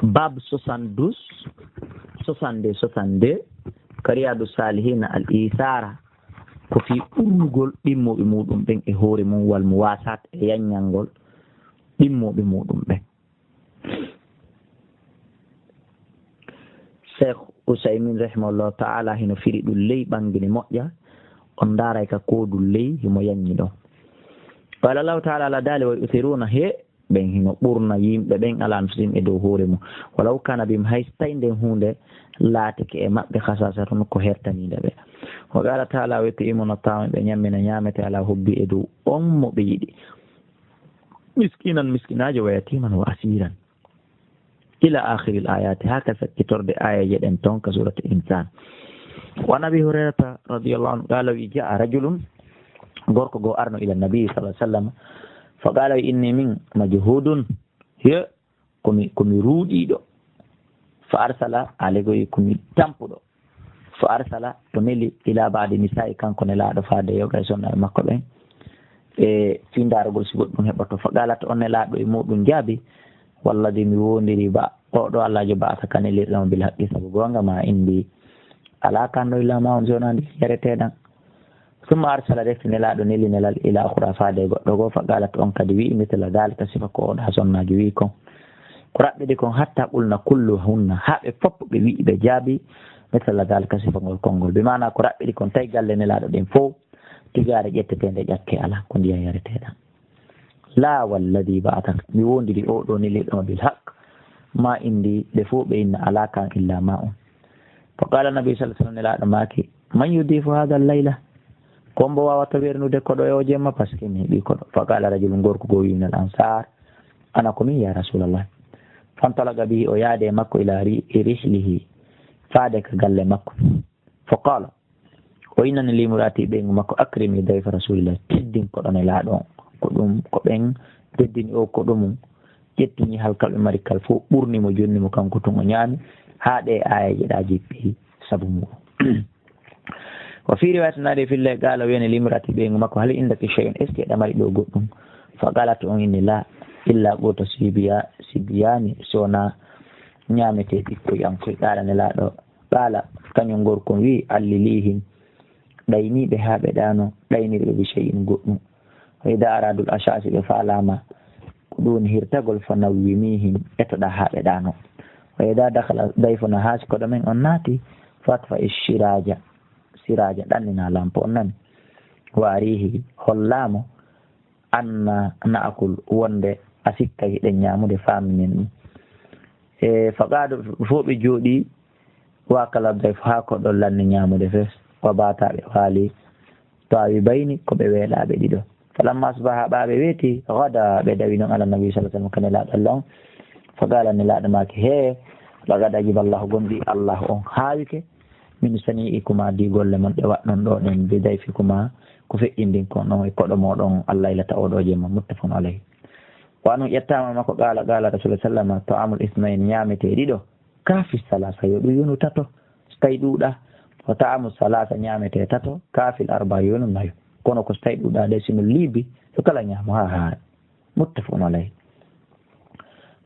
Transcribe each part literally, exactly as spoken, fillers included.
Bab soixante-douze, soixante-deux, soixante-deux, ka Riyadu Salihina al Isara, ko fii ɓurnugol ɗimmooɓe muuɗum ɓen e hoore mum, wal muwasat e yaññangol ɗimmooɓe muuɗum ɓen. Cheikh Usaymin rahimahullahu ta'ala hino firi ɗum ley ɓangini moƴƴa, on ndaaray ka koodu ley himo yaññi ɗon. Qala Allahu ta'ala, Alla daali, wa yu'thiruna, he ɓen hino ɓurna yimɓe ɓen ala anfusihim e dow hoore mum. Walaw kana bihim, hay so tawi nden huunde laatike e maɓɓe, khasasatun, ko hertaniinde ɓe. Wa qala ta'ala, wa yut'imuna ta'ama, ɓe ñammina ñaamete ala hubbi e dow on mo ɓe yiɗi. Miskinan, miskinaajo, wa yatiman, wa asiran. Ila akhiril ayati, haa ka sakkitorde aayeeje ɗen ton ka suuratul Insaan. Wa an Abi Hurayrata radiyallahu anhu qala, wi, jaa rajulun, gorko goo arno ila Nabi sallallahu alaihi wasallam, fa qala, inni min majhudun, he, komi, komi ruuɗiiɗo. Fa arsala, ale goyi komi tampuɗo. Fa arsala, o neli ila ba'di nisa'i, kanko Nelaaɗo, faade yoga e sonnaaɓe makko ɓen. E fii ndaarugol si goɗɗum heɓoto. Fa qalat, on Nelaaɗo e muɗum jaabi, walladi mi woondiri ba, o ɗo Allaajo ba'athaka nelirɗo mo bil haqqi sabu goonga ma indi. Alaa kan ɗo illa ma on si wonaa ndi yareteeɗan. Summa arsala, refti Nelaaɗo neli nelal ila ukhra faade e goɗɗo goo, fa qalat, on kadi wi'i, mithla dhalika, sifa ko oɗa sonnaajo wi'i kon. Ko raɓɓiɗi kon, hatta qulna kulluhunna, haa ɓe fof ɓe wi'i, ɓe jaabi, mithla dhalika, sifa ngol konngol. Bi maana ko raɓɓiɗi kon, tawi galle Nelaaɗo ɗen fof, tigaare ƴetteteende ƴakke alaa, ko ndiyan yareteeɗan. La walladi ba'athaka, mi woondiri oo ɗoo nelirɗo ma bil haqq, ma indi, ɓe fof ɓe inna alaa kan illa ma on. Fa qala Nabi sallallahu alaihi wasallam, Nelaaɗo maaki, man yudifu hadha al-layla? Ko mbo waawata wernude koɗo e o jemma, par ce que mi heɓii koɗo. Fa qala rajulun, gorko goo wi'i, minal ansar, ana ko min, ya Rasulallah. Fantalaqa bihi, o yaadi e makko, ila ri-, rihlihi, faade ka galle makko. Fa qala, o innani limraati ɓeyngu makko, akrimi dayfa Rasulillah, teddin koɗo Nelaaɗo on. Ko ɗum, ko ɓen teddini o koɗo mum, ƴetti ñiiƴal kal ɓe mari kal fof, ɓurni mo, jonni mo, kanko tun o ñaami, haa ɗee aayeeje ɗaa jippii sabu muɗum. Wa fii riwaayatin, naade fillay, qaala, o wi'ani limraati ɓeyngu makko, hal indaki shay'un, est-ce que eɗa mari ɗoo goɗɗum? Fa qaalat, on inni, laa, illa quuta sibiya-, sibyaani, si wonaa ñaametee ɓikkoy an koy. Qaala Nelaaɗo, qaala, kañum gorko on wi'i, alliliihim, ɗaynii ɓe haa ɓe ɗaano, ɗaynir ɓe bi shay'in goɗɗum. Wa idaa araadul ashaa, si ɓe faalaama, ko ɗum woni hirtagol, fa nawwimiihim, etoɗaa haa ɓe ɗaano. Wa idaa dakhala dayfuna, haa si koɗo men on naati, fatfa'i shiraaja, siraaja, ɗannina lampo on nani. Wa ariihi, hollaa mo, anna na'kul, wonde a sikkay hiɗen ñaamude, faa minen ɗum. E faqaadu fof ɓe jooɗii, wa akala dayf, haa koɗo lanni ñaamude fes, wa baata, ɓe waali, to awi bayni, ko ɓe weelaaɓe ɗiɗo. Falamma asbaha, ɓaa ɓe weeti, gada, ɓe dawi non ala nabi sallallahu alaihi wasallam, ka Nelaaɗo Allah on. Faqaala, Nelaaɗo maaki, hee, laqad ajiba Allahu, gomɗii Allah on haawike, min sani'ikuma, di golle mon ɗe waɗɗon ɗo ɗen, bi dayfikuma, ko feƴƴindin kon ɗon e koɗo mooɗon, al-laylata, oo ɗoo jemma, muttafaqun alayhi. Wa anhu, ƴettaama makko, qaala, qaala Rasulullah sallama, ta'amul isnayn, ñaametee ɗiɗo, kaafi salaasa, yo ɗum yonu tato, so tawi ɗuuɗaa. Wa ta'amu salaasa, ñaametee tato, kaafil arba, yonu nayo. Kono ko so tawi ɗuuɗaa de, sino liibi, yo kala ñaamo haa haara. Muttafaqun alayhi.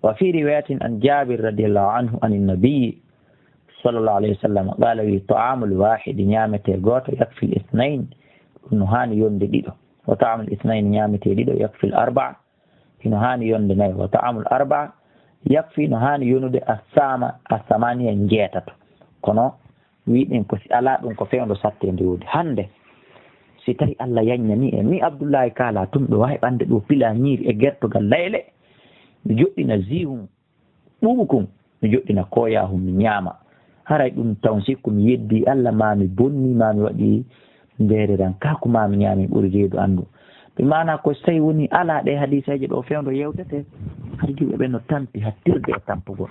Wa fi riwayatin an Jabir radiyallahu anhu an an-nabi sallallahu alayhi wa sallam qala, wi, ta'amul wahidi, ñaametee gooto, yakfil isnayn, ɗum no haani yonde ɗiɗo. Wa ta'amul isnayn, ñaametee ɗiɗo, yakfil arba, hino haani yonde nayo. Wa ta'amul arba yakfi, no haani yonude, as-sama, as-samaniya, njeetato. Kono wiɗen ko si alaa ɗum ko fewndo satteendi woodi. Hannde, si tawi Allah yaññanii en, mi Abdullahi kaala tun ɗo wawi ɓande ɗo pila ñiiri e gertogal layle, mi joɗɗina zihun ɓuuɓukun, mi joɗɗina koyahun, mi ñaama. Haray ɗum taw sikku mi yeddii Allah, maa mi bonni, maa mi waɗi mbeere ran kaaku, maa mi ñaami ɓuri reedu anndu. Bi maana ko si tawi woni alaa ɗe hadiiseeje ɗo fewndo yewtete, hari juuɓe ɓen no tampi hattirde e tampugol.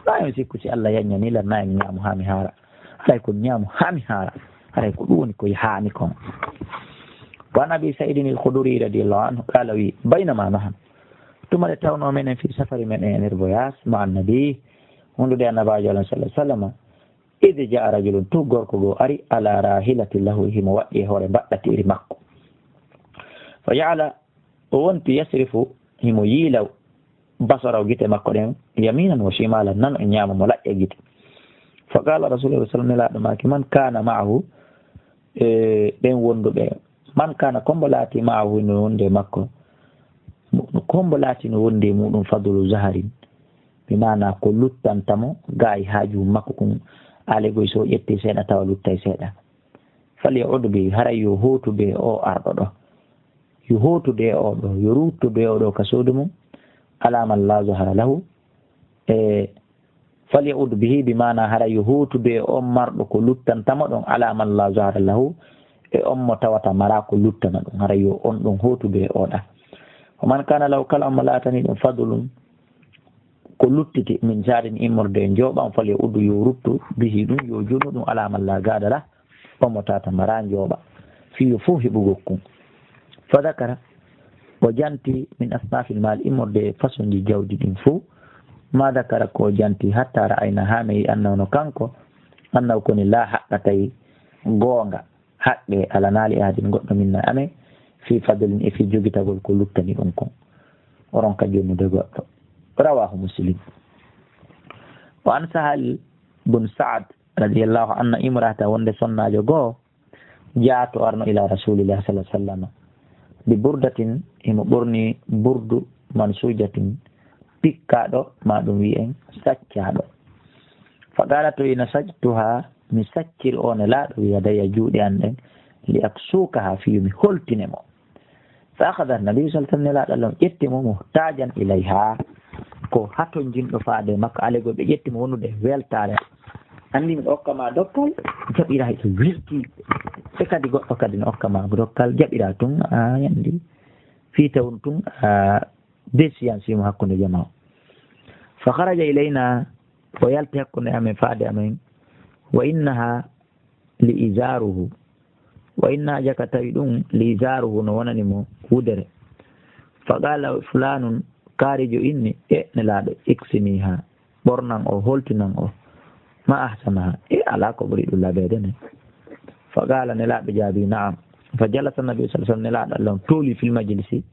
Maa mi sikku si Allah yaññanii lan, naa mi ñaamu haa mi haara. Haray ko mi ñaamu haa mi haara. Haray ko ɗum woni ko haani kon. Wa an Abi Sa'idin al-Khudri radiyallahu anhu, qala, wi, baynama nahnu, tuma nde tawnoo menen fi safari, meɗen e nder voyage, ma annabi, wondude Annabaajo Allah sallallahu alaihi wasallam, idh jaa rajulun, to gorko goo ari, ala rahilatin lahu, himo waɗɗi e hoore mbaɗɗatiiri makko. Fa ja'ala, o wonti, yasrifu, himo yiila, basarahu, gite makko ɗen, yaminan wa shimalan, nano e ñaamo, mo laƴƴa gite. Fa qala Rasulullah sallallahu alaihi wasallam, Nelaaɗo maaki, man kana ma'ahu, e ɓen wonduɓe, man kana, ko mbo laati, ma'ahu, no wondi e makko, ko mbo laati no wondi e muɗum, fadlu zaharin, bi maana ko luttanta mo, gaay haaju makko kun, alegoy so ƴetti seeɗa tawa luttay seeɗa. Falya'ud bi, haray yo hootu be o arɗo ɗo. Yo hootu be o ɗo, yo ruttu be o ɗo ka suudu mum. Ala man la zahara lahu. E, falya'ud bihi, bi maana haray yo hootu be on marɗo ko luttanta mo ɗon, ala man la zahara lahu. E on mo tawata mara ko luttana ɗum, haray yo on ɗon hootu be o ɗa. Wa man kana lahu, kala on mo laatani ɗum, fadlun, ko luttiti, min zaharin, immorde e njooɓa on, falya'ud, yo ruttu, bihi, ɗum, yo jonu ɗum, ala man la zada lah, on mo tawata mara njooɓa, fii yo fow heɓugol kun. Fa zakara, o janti, min asnafil mal, immorde e façonji jawdi ɗin fow, ma zakara, ko o janti, hatta ra'ayna, haa mi yi annahu, no kanko, annahu, koni, la haqqa, tawi goonga, haqqe, alana li ahadin, goɗɗo minna amen, fii fadlin, e fii jogitagol ko luttani ɗum kon, o ronka jonnude goɗɗo. Rawahu Muslim. Wa an Sahal bun Sa'ad radiyallahu anhu, imra'ata, wonde sonnaajo goo, jaato arno ila Rasulillah sallallahu alaihi wasallam. Bi burdatin, himo ɓorni burdu, mansujatin, pikkaaɗo, ma ɗum wi'en saccaaɗo. Fa qalat, o ina, sajtuha, mi sacciri on e laaɗo, wi yadayya, juuɗe an ɗen, li aksukaha, fii yo mi holtine mo. Fa akhadha Nabi sallallahu alaihi wasallam, Nelaaɗo Allah on ƴetti mo, muhtajan ilayha, ko hatonjinɗo faade makko, alego ɓe ƴetti mo wonude e weltaare. Anndi miɗo okka ma dokkal, jaɓiraa hiɗo welti. E kadi goɗɗo kadi no okka ma dokkal, jaɓiraa tun, a yandi. Fii tawun tun, a défiance mo hakkunde jamaa. Fa kharaja ilayna, o yalti hakkunde amen, faade amen. Wa innaha li izaruhu. Wa inna, jaka tawi ɗum, li izaruhu, no wonani mo wudere. Fa qala fulanun, kaarijo inni, e Nelaaɗo, iksiniha, ɓornan o, holtinan o. Ma ahsanaha, e alaa ko ɓuri ɗum labeede ne. Fa qala, Nelaaɗo jaabi, na'am. Fa jalasa Nabi sallallahu alaihi wasallam, Nelaaɗo Allah on tooli fil majlisi,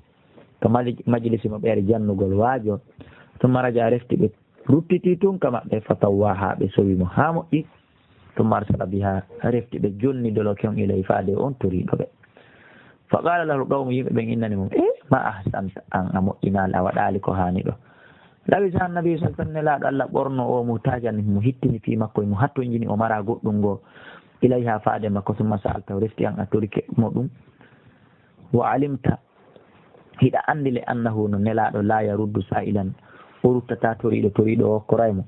to maj-, majlisi mo ɓeere jannugol waajo. Thumma raja, refti ɓe ruttiti tun ka maɓɓe, fa sawwaha, ɓe sowi mo haa moƴƴi. Thumma arsala biha, refti ɓe jonni doloke on ilay, faade on toriiɗo ɓe. Fa qala lahu qawmu, yimɓe ɓen innani mo, e ma ahsanta, an a moƴƴinaali, a waɗaali ko haani ɗo. Labisa Annabi sallallahu alaihi wasallam, Nelaaɗo Allah ɓorno o, muhtajan, mo hittini fii makko, mo hattonjini, o mara goɗɗum goo, ilayha, faade makko, thumma sa'alta, refti an a torike mo ɗum. Wa alimta, hiɗa anndi le annahu no Nelaaɗo, la yaruddu sa'ilan, o ruttata toriiɗo, toriiɗo o okkoray mo.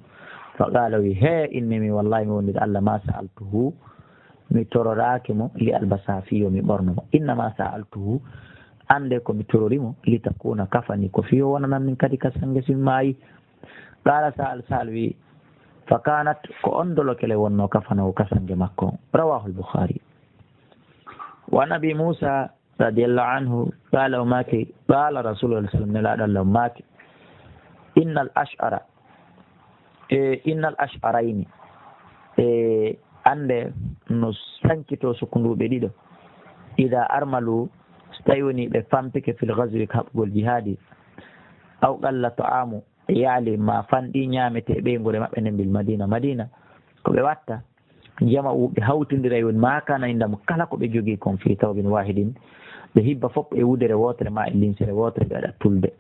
Fa qala, wi, he, inni mi wallahi mi wondude Allah, ma sa'altuhu, mi tororaaki mo, li albasa, fii yo mi ɓorno mo. Innama sa'altuhu, annde ko mi torori mo, li takuna kafani, ko fii yo wonanan min kadi kasange si mi maayi. Qala Sa'al, Sa'al wi, fa kanat, ko on dolokele wonno kafanahu, kasange makko. Rawahul Bukhari. Wa an Abi Musa radiyallahu anhu, qala, o maaki, qala Rasulullah sallallahu alaihi wasallam, Nelaaɗo Allah o maaki, innal ash'ara, e innal ash'arayni, e annde no sankito sukunduuɓe ɗiɗo, ida armalu, so tawi woni ɓe fampike, fil ghazwi, ka haɓugol jihaadi, aw qalla ta'amu, yaali ma fanɗi ñaametee ɓeynguure maɓɓe nden bil Madina, Madina, ko ɓe watta, jama'u, ɓe hawtindiray, woni ma kana indahum, kala ko ɓe jogii kon, fi thawbin wahidin, ɓe hibba fof e wudere wootere ma e linsere wootere, ɓe waɗa tulde.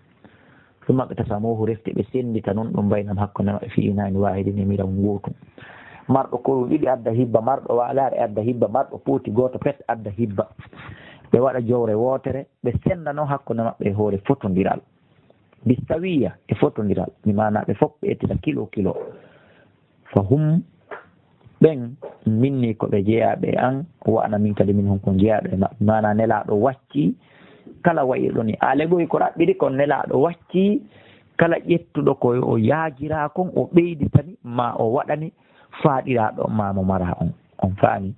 Summa ɓe tasamuhu, refti ɓe senndita non ɗum, baynahum, hakkunde maɓɓe, fi ina'in wahidin, e miraw ngootum. Marɗo koru ɗiɗi adda hibba, marɗo walaare adda hibba, marɗo pooti gooto pet adda hibba. Ɓe waɗa jowre wootere, ɓe sennda non hakkunde maɓɓe e hoore fotondiral. Bisawiya, e fotondiral, mi maana ɓe fof ɓe ettira kilo kilo. Fa hum, ɓen, minni, ko ɓe jeyaaɓe e an, wa ana min kadi minhum, ko jeyaaɗo e maɓɓe. Maana Nelaaɗo waccii kala wayirɗo ni. Aale goy ko raɓɓiɗi, kono Nelaaɗo waccii kala ƴettuɗo ko o yaajiraa kon, o ɓeyditani, ma o waɗani faaɗiraaɗo, ma mo maraa on. On faami?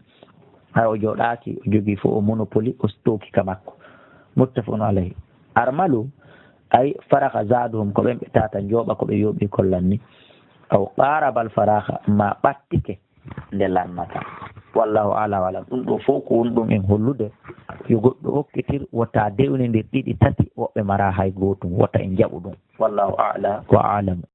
Hay o jooɗaaki, o jogii fof o monopoli, o stooki ka makko. Muttafaqun alayhi. Armalu, ay faraha zaduhum, ko ɓen ɓe tata njooɓa ko ɓe yooɓi kollan ni. Aw qarabal faraha, ma ɓattike nde lannata. Wallahu ala wa alam. Ɗum ɗo fof ko woni ɗum en hollude yo goɗɗo okkitir, wota dewnindir ɗiɗi tati, woɓɓe mara hay gootum, wota en jaɓu ɗum. Wallahu ala wa alam.